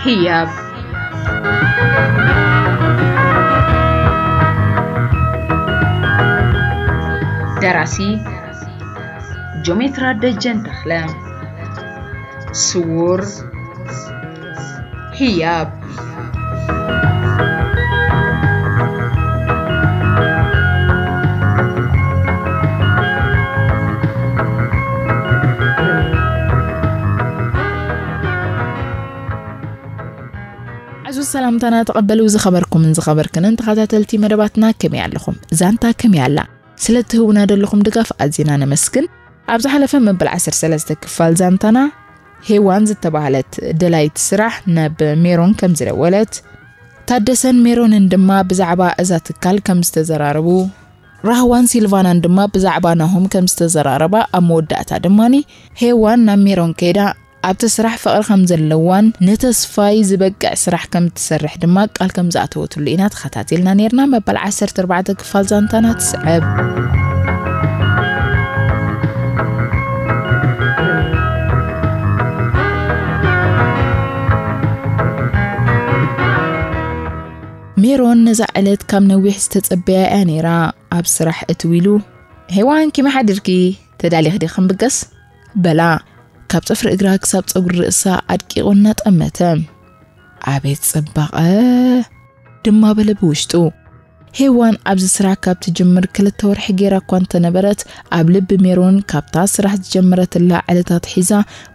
ህያብ። ደራሲ ጆሜትራ ደጀን ተኽለ። ስዉር ህያብ። ዕዙዝ ሰላምታና ተቐበሉ። ዝኸበርኩምን ዝኸበርክንን ተኸታተልቲ መደባትና፣ ከመይ ኣለኹም? ዛንታ ከመይ ኣላ? ስለ እትህቡና ዘለኹም ድጋፍ ኣዚና ነመስግን። ኣብ ዝሓለፈ መበል ዓሰርተ ሰለስተ ክፋል ዛንታና፣ ሄዋን ዝተባህለት ደላይት ስራሕ ናብ ሜሮን ከም ዝደወለት፣ ታደሰን ሜሮንን ድማ ብዛዕባ እዛ ትካል ከም ዝተዘራረቡ፣ ራህዋን ሲልቫናን ድማ ብዛዕባ ናሆም ከም ዝተዘራረባ፣ ኣብ መወዳእታ ድማኒ ሄዋን ናብ ሜሮን ከይዳ ኣብቲ ስራሕ ፍቕሪ ከም ዘለዋን ንተስፋይ ዝበቅዕ ስራሕ ከም እትሰርሕ ድማ ቃል ከም ዝኣተወትሉ ኢና ተኸታቲልና ነይርና። መበል ዓሰርተ ኣርባዕተ ክፋል ዛንታና ትስዕብ። ሜሮን ነዛ ዕለት ካብ ነዊሕ ዝተጸበያ እያ ነይራ። ኣብ ስራሕ እትው ኢሉ፣ "ሄዋን፣ ከመይ ሓዲርኪ? ተዳሊኺ ዲኺ ክንብገስ?" በላ። ካብ ጽፍሪ እግራ ክሳብ ጸጉሪ ርእሳ ኣድቂቑ እናጠመተ። "ኣቤት ጽባቐ!" ድማ በለ ብውሽጡ። ሄዋን ኣብዚ ስራሕ ካብ ትጅምር ክልተ ወርሒ ገይራ እኳ እንተነበረት፣ ኣብ ልቢ ሜሮን ካብታ ስራሕ ዝጀመረትላ ዕለታት ሒዛ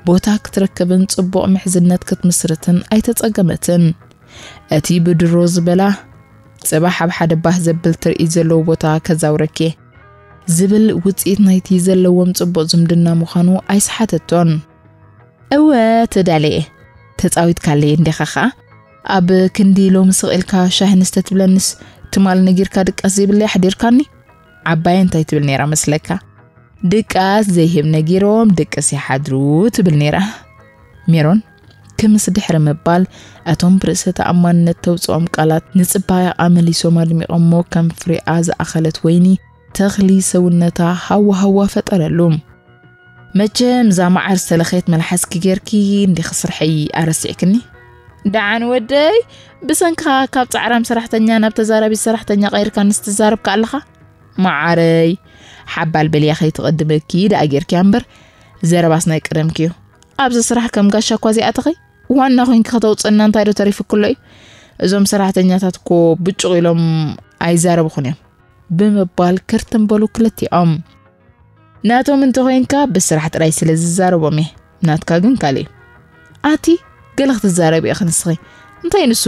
ቦታ ክትረክብን ጽቡቕ ምሕዝነት ክትምስርትን ኣይተጸገመትን። እቲ ብድሮ ዝበላ ጽባሕ ኣብ ሓደ ባህ ዘብል ትርኢት ዘለዎ ቦታ ከዛውረኪ ዝብል ውጽኢት ናይቲ ዘለዎም ጽቡቕ ዝምድና ምዃኑ ኣይሰሓተቶን። "እወ፣ ተዳልየ። ተጻዊትካለይ እንዲኻ ኸኣ። ኣብ ክንዲ ሎሚ ስቕ ኢልካ ሻሂ ንስተ ትብለንስ፣ ትማል ነጊርካ ድቃስ ዘይብለይ ኣሕዲርካኒ? ዓባየ እንታይ ትብል ነይራ መስለካ? ድቃስ ዘይህብ ነጊሮም ድቅስ ይሓድሩ ትብል ነይራ።" ሜሮን ክምስ ድሕሪ ምባል፣ እቶም ብርእሰ ተኣማንነት ተውጽኦም ቃላት ንጽባቐኣ መሊሶም ኣድሚቖሞ፣ ከም ፍሬኣ ዝኣኸለት ወይኒ ተኽሊ ሰውነታ ሃዋ ሃዋ ፈጠረሉ። "መቸም እዛ መዓር ዝተለኸየት መልሓስኪ ጌርኪ እንዲኺ ስርሐይ ኣረሲዕክኒ?" "ደዓን ወደይ፣ ብሰንክኻ ካብ ጻዕራም ሰራሕተኛ ናብ ተዛራቢት ሰራሕተኛ ቀይርካንስ ትዛረብ ከኣ ኣለኻ?" "መዓረይ፣ ሓባል በልያ ከይትቐድመኪ ደኣ ጌርኪያ እምበር፣ ዘረባስ ናይ ቀደምኪ እዩ። ኣብዚ ስራሕ ከም ጋሻ እኳ ዘይኣተኺ፣ ዋና ኮይንኪ ከተውጽእና እንታይ ዶ ተሪፉኪ ኣሎ እዩ? እዞም ሰራሕተኛታት እኮ ብጩቕ ኢሎም ኣይዛረቡኹን እዮም" ብምባል ክርትም በሉ ክልቲኦም። "ናቶም እንተኾይንካ ብስራሕ ጥራይ ስለ ዝዛረቦም እየ፣ ናትካ ግን ካልእ እዩ። ኣቲ ገለ ክትዛረቢ ኢኺ ንስኺ። እንታይ ንሱ?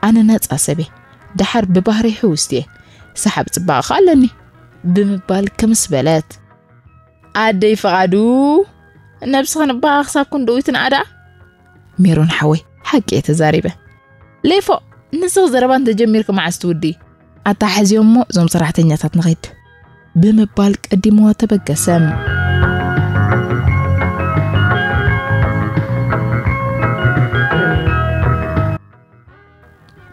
ኣነ ናጻ ሰብ እየ። ደሓር ብባህሪ ሕውስቲ እየ። ሰሓብ ጽባቐ ከኣ ኣለኒ" ብምባል ክምስ በለት። "ኣደይ ፍቓዱ፣ ነብስኽን እባ ክሳብ ክንድኡ ይትንኣ ደኣ?" "ሜሮን ሓወይ፣ ሓቂ እየ ተዛሪበ።" "ሌፎ፣ ንስኺ ዘረባ እንተጀሚርኪ መዓስ ትውዲ? ኣተሓሕዝዮ እሞ እዞም ሰራሕተኛታት ንኺድ" ብምባል ቀዲምዋ ተበገሰ።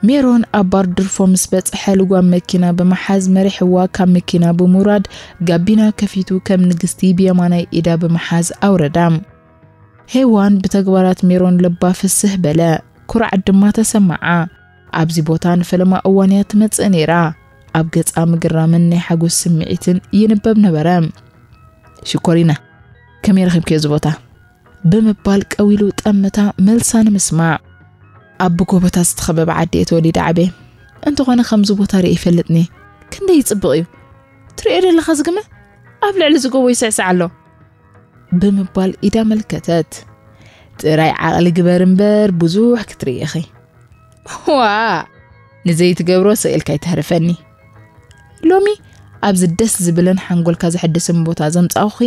ሜሮን ኣብ ባር ድርፎ ምስ በጽሐ፣ ልጓም መኪና ብምሓዝ መሪሕዋ ካብ መኪና ብምውራድ፣ ጋቢና ከፊቱ ከም ንግስቲ ብየማናይ ኢዳ ብምሓዝ ኣውረዳ። ሄዋን ብተግባራት ሜሮን ልባ ፍስህ በለ፣ ኩርዓት ድማ ተሰማዓ። ኣብዚ ቦታ ንፈለማ እዋን እያ ትመጽእ ነይራ። ኣብ ገጻ ምግራምን ናይ ሓጎስ ስምዒትን ይንበብ ነበረ። "ሽኮሪና፣ ከመይ ረኺብክዮ እዚ ቦታ?" ብምባል ቀዊሉ ጠመታ መልሳ ንምስማዕ። "ኣብ ብጎቦታት ዝተኸበበ ዓዲ እየ ተወሊደ ዓብየ። እንተኾነ ከምዚ ቦታ ርእየ ይፈልጥኒ። ክንደይ ይጽብቕ እዩ። ትርእዮ ደለኻ ዝግመ? ኣብ ልዕሊ ዝጎቦ ይስዕስዕ ኣሎ" ብምባል ኢዳ መልከተት። "ጥራይ ዓቕሊ ግበር እምበር ብዙሕ ክትርኢ ኢኺ። ዋ! ንዘይትገብሮ ስቕ ኢልካ ኣይተህርፈኒ። ሎሚ ኣብዚ ደስ ዝብልን ሓንጎልካ ዘሐድስን ቦታ ዘምጻእኹኺ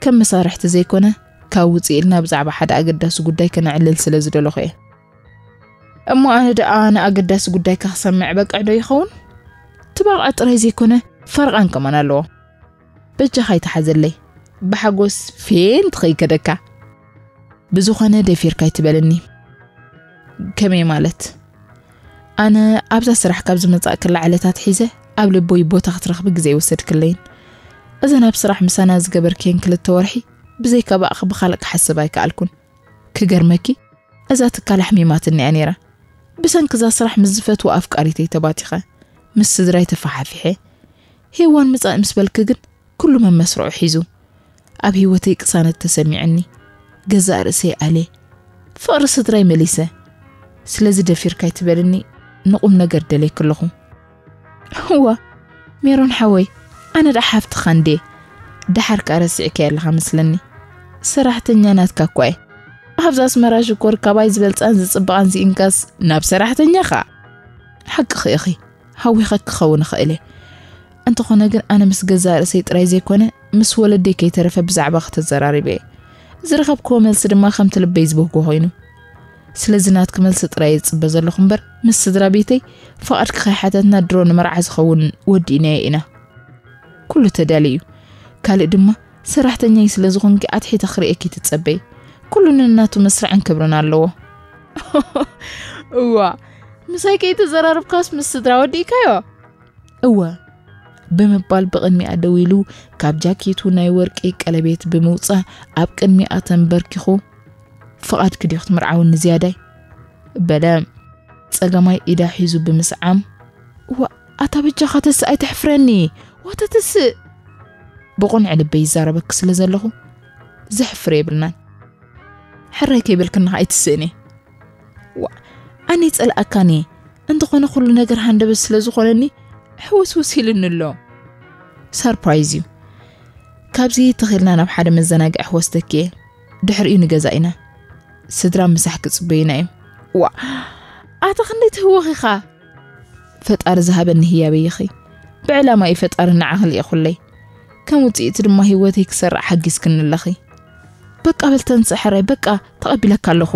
ከም መሳርሕቲ ዘይኮነ፣ ካብ ውጽእ ኢልና ብዛዕባ ሓደ ኣገዳሲ ጉዳይ ከነዕልል ስለ ዝደለኹ እየ። እሞ ኣነ ደኣ ንኣገዳሲ ጉዳይካ ክሰምዕ በቅዕ ዶ ይኸውን? ትባቕዕ ጥራይ ዘይኮነ ፈርቓን ከማን ኣለዎ። በጃኻ ኣይትሓዘለይ፣ ብሓጎስ ፌንት ከይከደካ። ብዝኾነ ደፊርካ ኣይትበልኒ።" "ከመይ ማለት?" "ኣነ ኣብዛ ስራሕ ካብ ዝመጻእክላ ዕለታት ሒዘ ኣብ ልቦይ ቦታ ክትረኽቢ ግዜ ኣይወሰድክለይን። እዘን ኣብ ስራሕ ምሳና ዝገበርክየን ክልተ ወርሒ ብዘይካ ብኣኺ ብኻልእ ክሓስብ ኣይከኣልኩን። ክገርመኪ፣ እዛ ትካል ኣሕሚማትኒ እያ ነይራ። ብሰንኪ እዛ ስራሕ ምስ ዝፈትዋ ኣፍቃሪተይ ተባቲኸ፣ ምስ ስድራይ ተፈሓፊሐ። ሄዋን ምጻእ ምስ በልኪ ግን ኩሉ መመስርዑ ሒዙ። ኣብ ህይወተይ ቅሳነት ተሰሚዕኒ። ገዛእ ርእሰይ ኣለ። ፍቕሪ ስድራይ መሊሰ። ስለዚ ደፊርካ ኣይትበልኒ፣ ንቑም ነገር ደልየኪ ኣለኹ። እዋ፣ ሜሮን ሓወይ፣ ኣነ ደኣ ሓፍትኻ እንዴ? ደሓር ከኣ ረሲዕካዮ ኣለኻ መስለኒ። ሰራሕተኛ ናትካ እኳ እየ። ኣብዚ ኣስመራ ሽኮር ካባይ ዝበልጻን ዝጽብቓን ስኢንካስ ናብ ሰራሕተኛኻ? ሓቅኺ ኢኺ፣ ሃዊኸ ክኸውን እኽእል እየ። እንተኾነ ግን ኣነ ምስ ገዛእ ርእሰይ ጥራይ ዘይኮነ፣ ምስ ወለደይ ከይተረፈ ብዛዕባኺ ተዘራሪበ እየ። ዝረኸብክዎ መልሲ ድማ ከምቲ ልበይ ዝበህጎ ኮይኑ። ስለዚ ናትኪ መልሲ ጥራይ እየ ዝጽበ ዘለኹ እምበር፣ ምስ ስድራ ቤተይ ፍቓድኪ ከይሓተትና ድሮ ንመርዓ ዝኸውን ወዲእናዮ ኢና። ኩሉ ተዳልዩ እዩ። ካልእ ድማ ሰራሕተኛይ ስለ ዝኾንኪ ኣትሒተ ክርእየኪ ትጸበይ። ኩሉ ነናቱ መስርዕን ክብርን ኣለዎ። እዋ፣ ምሳይ ከይተዘራረብካስ ምስ ስድራ ወዲእካዮ? እወ፣ ብምባል ብቕድሚኣ ደው ኢሉ ካብ ጃኬቱ ናይ ወርቂ ቀለቤት ብምውጻእ ኣብ ቅድሚኣ ተንበርኪኹ፣ "ፍቓድኪ ድዩ ክትምርዓውኒ ዝያዳይ?" በለ። ጸጋማይ ኢዳ ሒዙ ብምስዓም፣ "ዋ፣ ኣታ በጃኻ ተስእ ኣይተሕፍረኒ፣ ዋ ተትስእ!" ብቑንዕ ልበይ ይዛረበኪ ስለ ዘለኹ ዘሕፍር የብልናን። ሕራይ ከይበልክኒ ኸኣ ኣይትስእኒ። ዋ፣ ኣነ ይጸልኣካን እየ። እንተኾነ ኩሉ ነገር ሃንደበት ስለ ዝኾነኒ ሕውስውስ ኢሉኒ ኣሎ። ሰርፕራይዝ እዩ። ካብዚ ተኺልና ናብ ሓደ መዘናግዒ ክወስደኪ እየ። ድሕሪኡ ንገዛ ኢና። ስድራ ምሳሕ ክጽበዩና እዮም። ዋ፣ ኣታ ክንደይ ትህወኽ ኢኻ? ፈጣሪ ዝሃበኒ ህያበይ ኢኺ። ብዕላማ እዩ ፈጣሪ ንዓኺ ልኢኹለይ። ከም ውጽኢቱ ድማ ህይወተይ ክሰርዕ ሓጊዝክኒ ኣለኺ። በቃ በል ተንስእ ሕራይ፣ በቃ ተቐቢለካ ኣለኹ።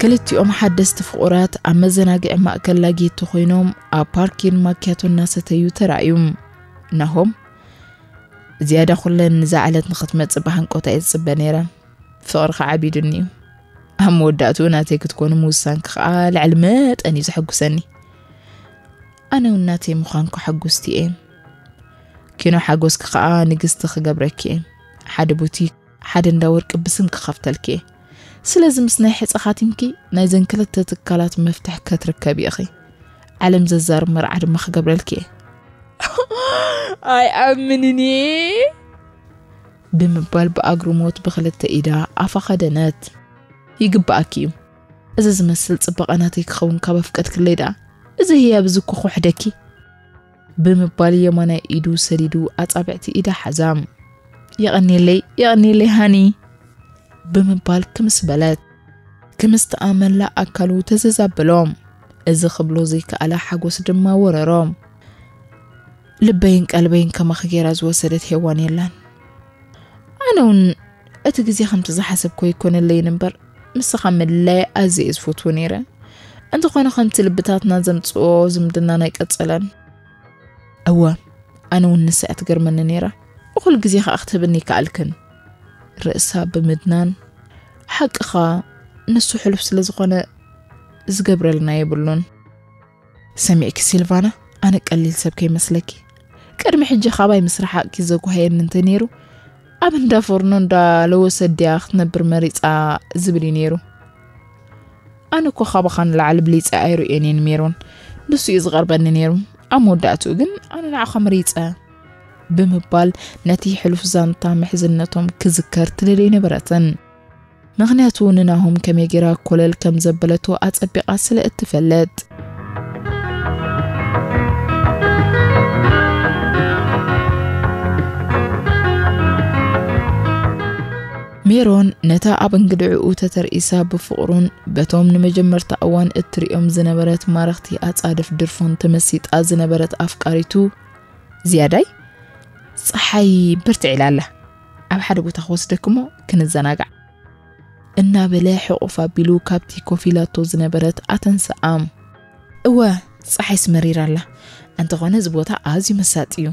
ክልቲኦም ሓደስቲ ፍቑራት ኣብ መዘናግዒ ማእከል ላጌቶ ኮይኖም ኣብ ፓርኪን ማኪያቶ እናሰተዩ ተራእዩ። ናሆም፣ ዝያዳ ኩለን ንዛ ዕለት ንኽትመጽእ ብሃንቀውታ እየ ዝጽበ ነይረ። ፍቕርኻ ዓቢዱኒ እዩ። ኣብ መወዳእትኡ ናተይ ክትኮኑ ምውሳንኪ ኸኣ ልዕሊ መጠን እዩ ዘሐጉሰኒ። ኣነ እውን ናተይ ምዃንኩ ሕጉስቲ እየ። ኪኖ ሓጎስኪ ኸኣ ንግስቲ ክገብረኪ እየ። ሓደ ቡቲክ፣ ሓደ እንዳ ወርቂ ብስምኪ ክኸፍተልኪ እየ። ስለዚ ምስ ናይ ሕጸ ካቲምኪ ናይዘን ክልተ ትካላት መፍትሕ ከትርከቢ ኢኺ። ዓለም ዘዛርብ መርዓ ድማ ክገብረልኪ እየ። ኣይኣምንን እየ። ብምባል ብኣግርሞት ብኽልተ ኢዳ ኣፋ ከደነት። ይግብኣኪ እዩ። እዚ ዝመስል ጽባቐ ናተይ ክኸውን ካብ ኣፍቀድክለይ ደኣ፣ እዚ ህያብ እዚ እኮ ክውሕደኪ። ብምባል የማናይ ኢዱ ሰዲዱ ኣጻብዕቲ ኢዳ ሓዛ። የቐንየለይ፣ የቐንየለይ ሃኒ። ብምባል ክምስ በለት። ክምስትኣ መላእ ኣካሉ ተዘዛበሎ። እዚ ክብሎ ዘይከኣለ ሓጎስ ድማ ወረሮ። ልበይን ቀልበይን ከማኺ ጌራ ዝወሰደት ሄዋን የላን። ኣነ እውን እቲ ግዜ ከምቲ ዝሓሰብኮ ኣይኮነለይን እምበር፣ ምስኻ ምልላይ ኣዝየ እየ ዝፈትዎ ነይረ። እንተኾነ ከምቲ ልብታትና ዘምጽኦ ዝምድናና ኣይቀጸለን። እወ፣ ኣነ እውን ንሳ እያ ትገርመኒ ነይራ። እኹል ግዜ ኸኣ ክትህብኒ ይከኣልክን። ርእሳ ብምድናን፣ ሓቅኻ፣ ንሱ ሕሉፍ ስለ ዝኾነ ዝገብረልና የብሉን። ሰሚዕኪ ሲልቫና፣ ኣነ ቀሊል ሰብ ከይመስለኪ። ቅድሚ ሕጂ ካባይ ምስ ረሓቕኪ ዘጓህየኒ እንተ ነይሩ፣ ኣብ እንዳ ፎርኖ እንዳ ለወሰት ድያ ክትነብር መሪጻ ዝብል እዩ ነይሩ። ኣነ እኮ ካባኻ ንላዕሊ ብሊጸ ኣይርእዮን እየ ንሜሮን። ንሱ እዩ ዝቐርበኒ ነይሩ። ኣብ መወዳእትኡ ግን ኣነ ንዓኻ መሪጸ። ብምባል ነቲ ሕሉፍ ዛንታ ምሕዝነቶም ክዝከር ትደሊ ኣይነበረትን። ምኽንያቱ ንናሆም ከመይ ጌራ ኮለል ከም ዘበለቶ ኣጸቢቓ ስለ እትፈልጥ። ሜሮን ነታ ኣብ እንግድዕኡ ተተርኢሳ ብፍቕሩን በቶም ንመጀመርታ እዋን እትርእዮም ዝነበረት ማረኽቲ ኣጻድፍ ድርፉን ተመሲጣ ዝነበረት ኣፍቃሪቱ ዝያዳይ፣ "ጸሓይ ብርትዕ ኢላ ኣላ፣ ኣብ ሓደ ቦታ ክወስደኪ እሞ ክንዘናጋዕ" እናበለ ሕቑፍ ኣቢሉ ካብቲ ኮፍ ኢላቶ ዝነበረት ኣተንስኣ። "እወ፣ ጸሓይስ መሪራ ኣላ፣ እንተኾነ እዚ ቦታ ኣዝዩ መሳጢ እዩ።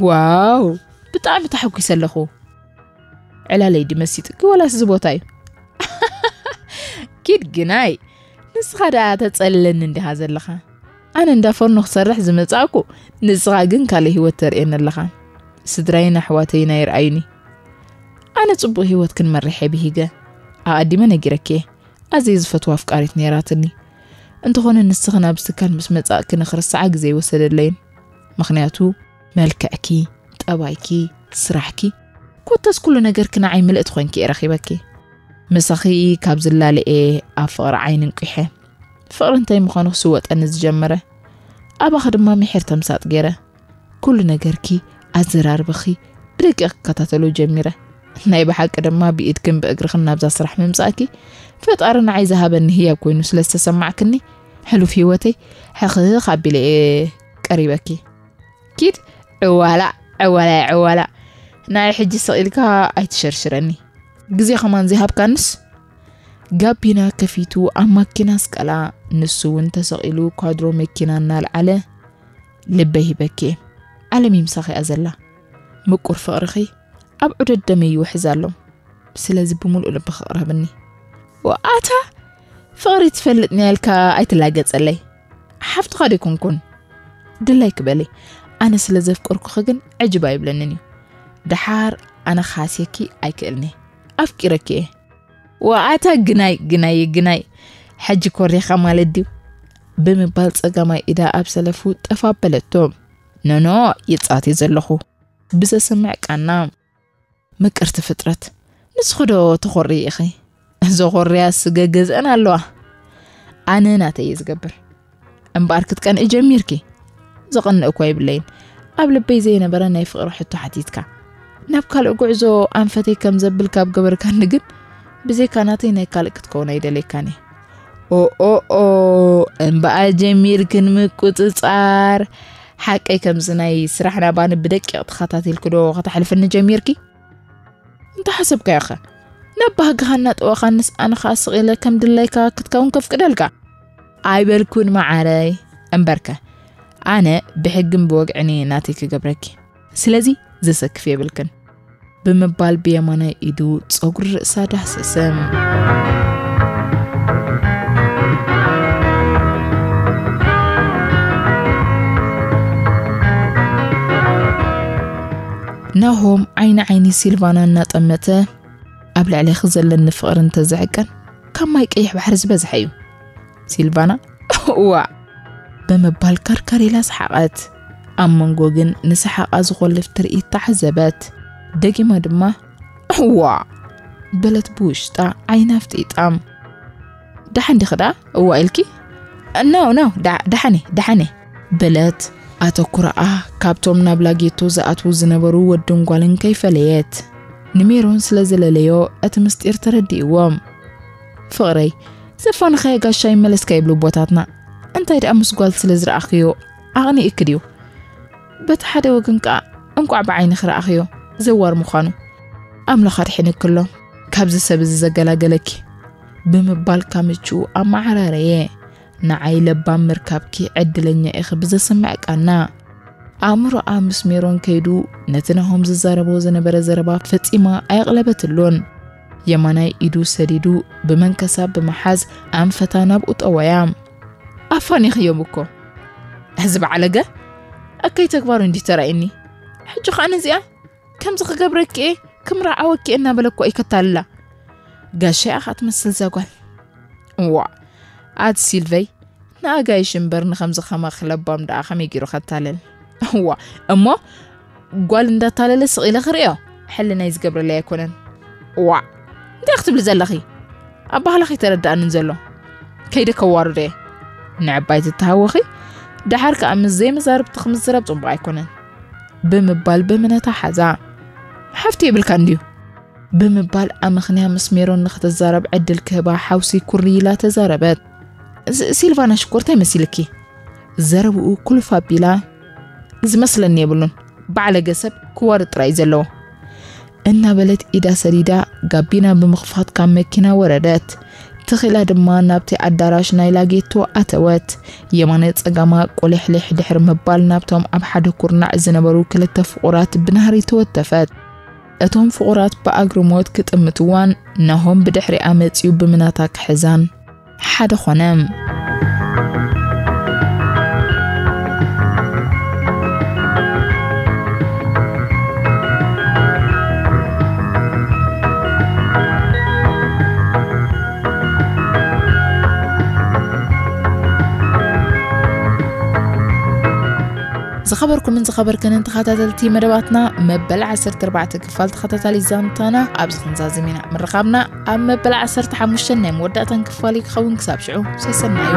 ዋው፣ ብጣዕሚ ተሓጒሰ ኣለኹ። ዕላለይ ድዩ መሲጥኪ ወላስ እዚ ቦታ እዩ?" "ኪድ ግናይ፣ ንስኻ ደኣ ተጸልለኒ እንዲኻ ዘለኻ?" ኣነ እንዳ ፈርኖ ክሰርሕ ዝመጻእኩ፣ ንስኻ ግን ካልእ ህይወት ተርእየኒ ኣለኻ። ስድራይን ኣሕዋተይን ኣይርኣዩኒ። ኣነ ጽቡቕ ህይወት ክንመርሕ እየ ብሂገ። ኣቐዲመ ነጊረኪ እየ። ኣዝየ ዝፈትዋ ኣፍቃሪት ነይራትኒ። እንተኾነ ንስኺ ናብዚ ትካል ምስ መጻእኪ ንኽርስዓ ግዜ ኣይወሰደለይን። ምኽንያቱ መልክዕኪ፣ ጠባይኪ፣ ስራሕኪ፣ ኮታስ ኩሉ ነገርኪ ንዓይ ምልእቲ ኮይንኪ እየ ረኺበኪ። ምሳኺ ካብ ዝላለኤ ኣብ ፍቕሪ ዓይኒ እንቂሐ። ፍቕሪ እንታይ ምዃኑ ክስወጠኒ ዝጀመረ። ኣባኺ ድማ ምሒር ተምሳጥ ገይረ። ኩሉ ነገርኪ፣ ኣዘራርባኺ ብደቂቕ ክከታተሎ ጀሚረ። ናይ ብሓቂ ድማ ብኢድክን ብእግርኽን ናብዛ ስራሕ ምምጻእኪ፣ ፈጣሪ ንዓይ ዝሃበኒ ህያብ ኮይኑ ስለ ዝተሰማዕክኒ፣ ሕሉፍ ህይወተይ ሕኽኽ ኣቢለ እየ ቀሪበኪ። ኪድ ዕዋላ፣ ዕዋላ፣ ዕዋላ። ናይ ሕጂ ስቕ ኢልካ ኣይትሸርሽረኒ። ግዜ ከማን ዘይሃብካንስ? ጋቢና ከፊቱ ኣብ ማኪና ኣስቀላ። ንሱ እውን ተሰቒሉ ኳድሮ መኪና እናልዓለ፣ ልበይ ሂበኪ እየ። ዓለም ይምሳኺ እያ ዘላ። ምቁር ፍቕርኺ ኣብ ዑደት ደመይ ይውሕዝ ኣሎ። ስለዚ ብምሉእ ልብኺ ቅረብኒ። ወኣታ ፍቕሪ ትፈልጥኒ ኢልካ ኣይትላገጸለይ። ሓፍትኻ ዶ ኣይኮንኩን? ድላይ ክበሊ። ኣነ ስለ ዘፍቀርኩኺ ግን ዕጅብ ኣይብለንን እዩ። ደሓር ኣነ ክሃስየኪ ኣይክእልን እየ። ኣፍቂረኪ እየ። ወኣታ ግናይ፣ ግናይ፣ ግናይ። ሕጂ ኮሪኻ ማለት ድዩ? ብምባል ጸጋማይ ኢዳ ኣብ ሰለፉ ጠፍ ኣበለቶ። ኖኖ፣ ይጻወት እየ ዘለኹ። ብዘስምዕ ቃና። ምቅርቲ ፍጥረት፣ ንስኺ ዶ ትኾሪ ኢኺ? ዘኾርያ ስገ ገዝአን ኣለዋ። ኣነ ናተይ እየ ዝገብር። እምበኣር ክትቀንኢ ጀሚርኪ። ዘቐንእ እኳ የብለይን። ኣብ ልበይ ዘይነበረ ናይ ፍቕሪ ሕቶ ሓቲትካ። ናብ ካልእ ጉዕዞ ኣንፈተይ ከም ዘብል ካብ ገበርካኒ ግን፣ ብዘይካ ናተይ ናይ ካልእ ክትከውን ኣይደልየካን እየ። ኦኦኦ፣ እምበኣር ጀሚርክን ምቁጽጻር። ሓቀይ ከምዚ ናይ ስራሕ ናባኒ ብደቂቕ ተኸታቲልኪ ዶ ከተሕልፍኒ ጀሚርኪ? እንተ ሓሰብካዮኸ? ናብ ባህግኻ እናጠወኻንስ ኣነ ኸኣ ስቕ ኢለ ከም ድላይካ ክትከውን ከፍቅደልካ? ኣይበልኩን መዓረይ። እምበርከ፣ ኣነ ብሕግን ብወግዕን እየ ናተይ ክገብረኪ። ስለዚ ዘሰክፍ የብልክን። ብምባል ብየማናይ ኢዱ ጸጉሪ ርእሳ ዳህሰሰ። ናሆም ዓይኒ ዓይኒ ሲልቫና እናጠመተ፣ ኣብ ልዕሌኺ ዘለኒ ፍቕሪ እንተዝዕቀን፣ ካብ ማይ ቀይሕ ባሕሪ ዝበዝሐ እዩ። ሲልቫና፣ እዋ! ብምባል ካርካር ኢላ ሰሓቐት። ኣብ መንጎ ግን ንሰሓቓ ዝኾልፍ ትርኢት ተዓዘበት። ደጊማ ድማ፣ እዋ! በለት ብውሽጣ ዓይና ኣፍጢጣ። ደሓን ዲኺ ደኣ? እዋ ኢልኪ? ኖ፣ ኖ፣ ዳ-፣ ደሓን እየ፣ ደሓን እየ። በለት ኣተኩራኣ ካብቶም ናብ ላጌቶ ዝኣትዉ ዝነበሩ ወድን ጓልን ከይፈለየት። ንሜሮን ስለ ዝለለዮ እቲ ምስጢር ተረዲእዎም። ፍቕረይ፣ ዘፋንኻዮ ጋሻ ይመለስካ ይብሉ ኣቦታትና። እንታይ ደኣ ምስ ጓል ስለ ዝረኣኽዮ ኣቕኒእኪ ድዩ? በቲ ሓደ ወገን ከኣ እንቋዕ ብዓይንኺ ረኣኽዮ ዘዋር ምዃኑ። ኣምላኽ ኣድሒንኪ ኣሎ፣ ካብዚ ሰብ እዚ ዘገላገለኪ። ብምባል ካምችኡ ኣመዓራረየ። ንዓይ ለባም ምርካብኪ ዕድለኛ ኢኺ ብዘስምዕ ቃና። ኣእምሮኣ ምስ ሜሮን ከይዱ ነቲ ናሆም ዝዛረቦ ዝነበረ ዘረባ ፈጺማ ኣየቕለበትሉን። የማናይ ኢዱ ሰዲዱ ብመንከሳ ብምሓዝ ኣንፈታ ናብኡ ጠወያ። ኣፋኒኽዮም እኮ። እዚ በዓለገ እከይ ተግባሩ እንዲህ ተራእየኒ። ሕጂ ኸኣ ነዚኣ ከምዚ ክገብረኪ እየ፣ ክምርዓወኪ እየ እናበለ እኮ እዩ ከታልላ። ጋሻ ኢኻ ትመስል እዛ ጓል። እዋ፣ ኣቲ ሲልቨይ፣ ንኣጋይሽ እምበር ንኸምዚ ከማኺ ለባም ደኣ ከመይ ገይሩ ከታልል? እዋ፣ እሞ ጓል እንዳታለለ ስቕ ኢለ ክርእዮ ሕልናይ ዝገብረለይ ኣይኮነን። እዋ፣ እንታይ ክትብሊ ዘለኺ? ኣባህላ ከይተረድኣንን ዘሎ። ከይደ ከዋርዶ እየ። ንዕባይ ትተሃወኺ፣ ደሓር ከኣ ምስ ዘይመዛርብቲ ክምዝረብ ጽቡቕ ኣይኮነን። ብምባል ብምነታ ሓዛ። ሓፍቲ የብልካ እንድዩ? ብምባል ኣመኽንያ ምስ ሜሮን ንኽትዛረብ ዕድል ክህባ ሓውሲ ኩሪ ኢላ ተዛረበት። ስ-፣ ሲልቫና ሽኮር እንታይ መሲልኪ? ዘረብኡ ኩልፍ ኣቢላ፣ ዝመስለኒ የብሉን፣ በዓለገ ሰብ ክዋርድ ጥራይ እዩ ዘለዎ። እናበለት ኢዳ ሰዲዳ ጋቢና ብምኽፋት ካብ መኪና ወረደት። ትኺላ ድማ ናብቲ ኣዳራሽ ናይ ላጌቶ ኣተወት። የማነ ጸጋማ ቁሊሕሊሕ ድሕሪ ምባል ናብቶም ኣብ ሓደ ኩርናዕ ዝነበሩ ክልተ ፍቑራት ብናህሪ ተወተፈት። እቶም ፍቑራት ብኣግርሞት ክጥምትዋን ናሆም ብድሕሪኣ መጺኡ ብምናታ ክሕዛን ሓደ ኾነ። ዝኸበርኩምን ዝኸበርክንን ተኸታተልቲ መደባትና፣ መበል ዓሰርተ ኣርባዕተ ክፋል ተኸታታሊ ዛንታና ኣብዚ ክንዛዝም ኢና። ምርኻብና ኣብ መበል ዓሰርተ ሓሙሽተ ናይ መወዳእታን ክፋል እዩ ክኸውን። ክሳብ ሽዑ ሰሰናዩ።